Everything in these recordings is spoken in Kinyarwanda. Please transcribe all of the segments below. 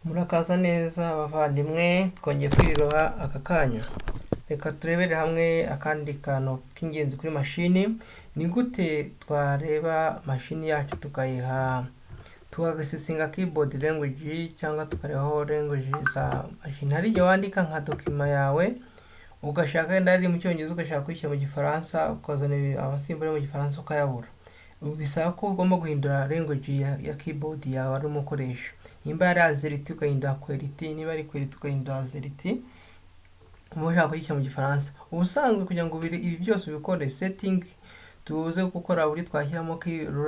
Murakaza neza bavandimwe, twongeye kwirirwa aka kanya. Reka turebere hamwe akandi kantu k'ingenzi kuri mashini. Ni gute twareba mashini yacu tukayiha tugasetinga keyboard language, cyangwa tukarebaho language za mashini? Hari igihe wandika nka document yawe, ugashaka wenda ari mu Cyongereza, ugashaka kuyishyira mu Gifaransa, ukazana amasimbura mu Gifaransa ukayabura. Bisaba ko ugomba guhindura language ya keyboard yawe arimo ukoresha. Nimba ari AZERTY ukahindura QWERTY, niba ari QWERTY ukahindura AZERTY, uba ushaka kuyishyira mu Gifaransa. Ubusanzwe kugira ngo ibi byose ubikore, setting tuze gukora uburyo twashyiramo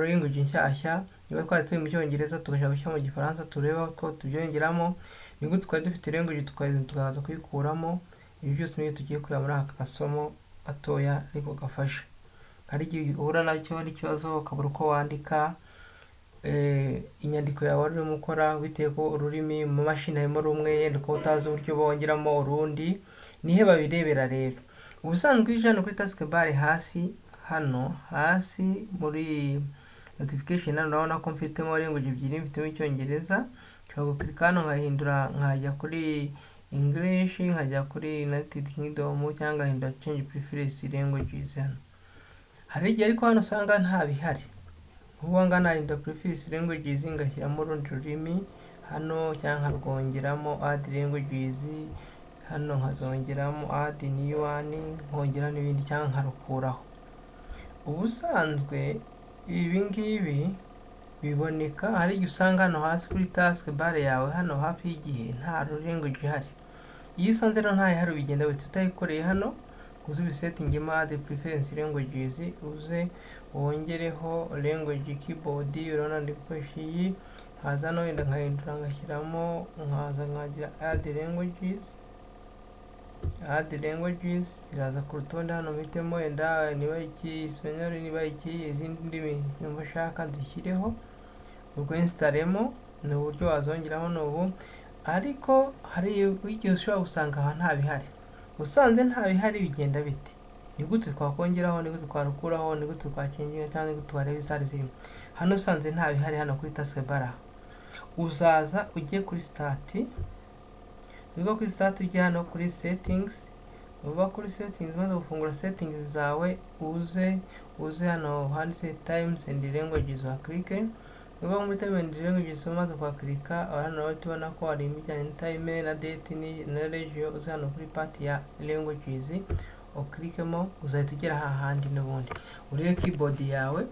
language nshyashya. Niba twari turi mu Cyongereza tugashaka gushyira mu Gifaransa, turebe ko tubyongeramo. Ni gute twari dufite language tukaza kuyikuramo? Ibi byose nibyo tugiye kureba muri aka gasomo gatoya ariko gafasha. Hari igihe uhura nacyo n'ikibazo, ukabura uko wandika inyandiko yawe wari urimo ukora, bitewe ko ururimi mu mashini harimo rumwe, yenda ukaba utazi uburyo bongeramo urundi. Nihe babirebera rero? Ubusanzwe iyo uje hano kuri task bar hasi, hano hasi muri notification, hano urabona ko mfitemo language ebyiri, mfitemo Icyongereza. Nshobora gukirika hano nkahindura, nkajya kuri English, nkajya kuri United Kingdom, cyangwa ngahindura change preference languages hano. Hari igihe ariko hano usanga nta bihari. Nk'ubu ngaha nahindura preference languages ngashyiramo urundi rurimi hano, cyangwa nkarwongeramo, add languages hano, nkazongeramo add new one, nkongera n'ibindi, cyangwa nkarukuraho. Ubusanzwe ibi ngibi biboneka, hari igihe usanga hano hasi kuri task bar yawe, hano hafi y'igihe, nta language ihari. Iyo usanze rero nta ihari, bigenda bite? Utayikoreye hano, uze ubisetingemo, add preference languages, uze wongereho language keyboard. Urabona ndi gukoresha iyi, nkaza hano wenda nkahindura, ngashyiramo, nkaza nkagira add languages. Add languages iraza ku rutonde hano, mpitemo wenda niba iki Espagnol, niba iki izindi ndimi numva nshaka nzishyireho, ubwo installemo. Ni uburyo wazongeramo ni ubu. Ariko hari igihe ushobora gusanga aha nta bihari. Usanze nta bihari, bigenda bite? Ni gute twakongeraho? Ni gute twarukuraho? Ni gute twakingira, cyangwa ni gute twareba izari zirimo? Hano usanze nta bihari hano kuri task bar, uzaza ujye kuri Start. Niba kuri Start, ujye hano kuri Settings. Uva kuri Settings, umaze gufungura Settings zawe, uze hano handitse Times and Languages, wakirike. Uva muri Time and Languages, umaze kuhakirika, hano nawe tubona ko hari ibijyanye na time na date na region. Uze hano kuri part ya languages, ukirikemo, uzahita ugera hahandi n'ubundi, urebe keyboard yawe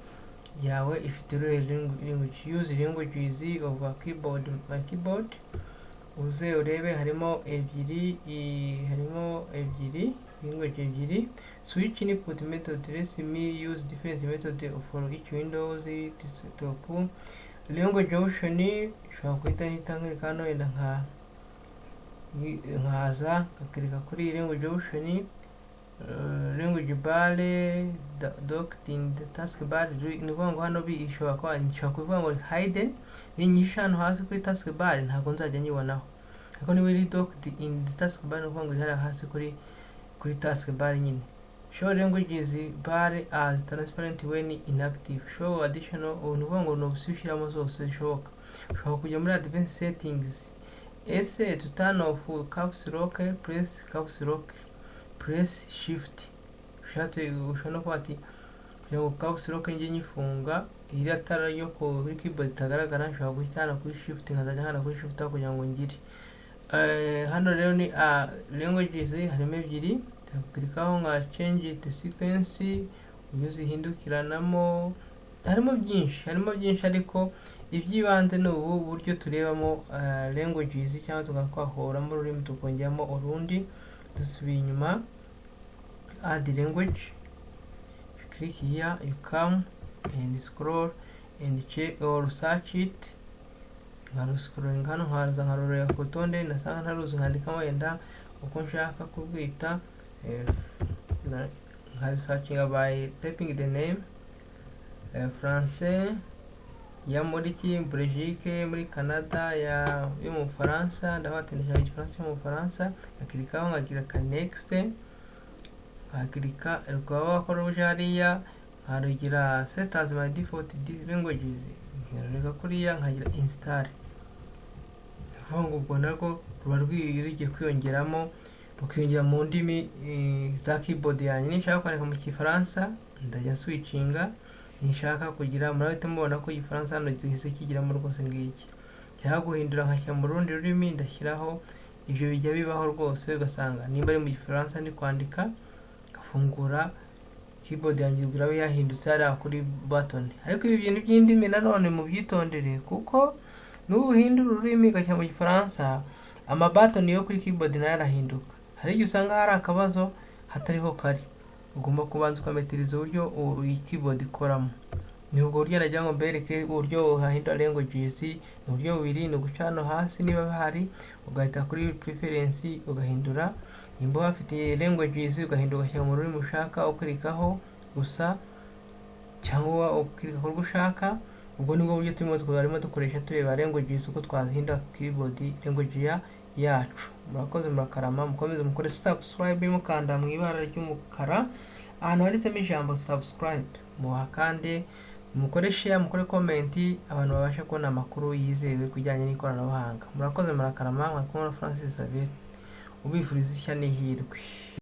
ifite uruhe language. Use languages of a keyboard, my keyboard, uze urebe harimo ebyiri, harimo ebyiri, language ebyiri. Switch input method, let me use different method for each Windows desktop. Language option, ushobora guhita hita nkwereka hano, wenda nkaza ngakirika kuri language option, language bar docked in the task bar. Ni ukuvuga ngo hano ishobora kuba, nshobora kuvuga ngo hidden. Ninyisha hano hasi kuri task bar, ntabwo nzajya nyibonaho. Ariko niba iri docked in the task bar, ni ukuvuga ngo iri hariya hasi kuri task bar nyine. Show languages bar as transparent when inactive, show additional, ubu ni ukuvuga ngo ni ushyiramo zose zishoboka. Ushobora kujya muri advanced settings. Ese to turn off caps lock, press caps lock, press Shift. Ushatse ushobora no kuba ati kugira ngo caps lock njye nyifunga, iriya tara ryo kuri keyboard itagaragara, nshobora guhita hano kuri Shift, nkazajya hano kuri Shift aho kugira ngo ngire. Hano rero ni languages harimo ebyiri, tukirikaho nka change the sequence, uburyo zihindukiranamo. Harimo byinshi, harimo byinshi, ariko iby'ibanze ni ubu buryo turebamo languages, cyangwa tukaba twahoramo ururimi tukongeramo urundi. Dusubiye inyuma, add language, you click here, you come and scroll and check or search it. Nkaruscrollinga hano, nkaza nkarureba ku rutonde, nasanga ntaruzi nkandikamo wenda uko nshaka kurwita, nkabisearchinga by typing the name, Français ya muri ki Belgique, muri Canada, ya yo mu Bufaransa. Ndavuga ati ndashaka Igifaransa cyo mu Bufaransa, nkakirikaho, nkagira ka next, nkakirika rukaba wakora uje hariya, nkarugira set as my default languages, nkarureka kuriya, nkagira install. Aho ngo ubwo narwo ruba rugiye kwiyongeramo, rukiyongera mu ndimi za keyboard yanjye. Ninshaka kwandika mu Kifaransa, ndajya switchinga. Nishaka kugira, murahita mubona ko Igifaransa hano gihise kigiramo rwose. Ngiki. Cyangwa guhindura nkashyira mu rundi rurimi, ndashyiraho. Ibyo bijya bibaho rwose, ugasanga nimba ari mu Gifaransa ndi kwandika, ngafungura keyboard yanjye, iraba yahindutse hariya kuri button. Ariko ibi bintu by'indimi nanone mubyitondere, kuko nuhindura ururimi ugashyira mu Gifaransa, amabatoni yo kuri keyboard nayo arahinduka. Hari igihe usanga hari akabazo hatariho kari. Ugomba kubanza ukametiriza uburyo iyi keyboard ikoramo. Ni ubwo buryo nagira ngo mbereke uburyo uhahindura languages. Ni uburyo bubiri: ni uguca hano hasi niba bahari, ugahita kuri preference, ugahindura nimba bafite languages, ugahindura ugashyira mu rurimi ushaka, ukirikaho gusa cyangwa ukirika ku rwo ushaka. Ubwo nibwo buryo turimo twarimo dukoresha tureba languages, uko twahindura keyboard language yacu. Murakoze, murakarama. Mukomeze mukore subscribe, mukanda mu ibara ry'umukara ahantu handitsemo ijambo "subscribe", muhakande, mukore share, mukore comment, abantu babashe kubona amakuru yizewe ku bijyanye n'ikoranabuhanga. Murakoze, murakarama. Mwari kumwe na Francis Xavier, ubifuriza ishya n'ihirwe.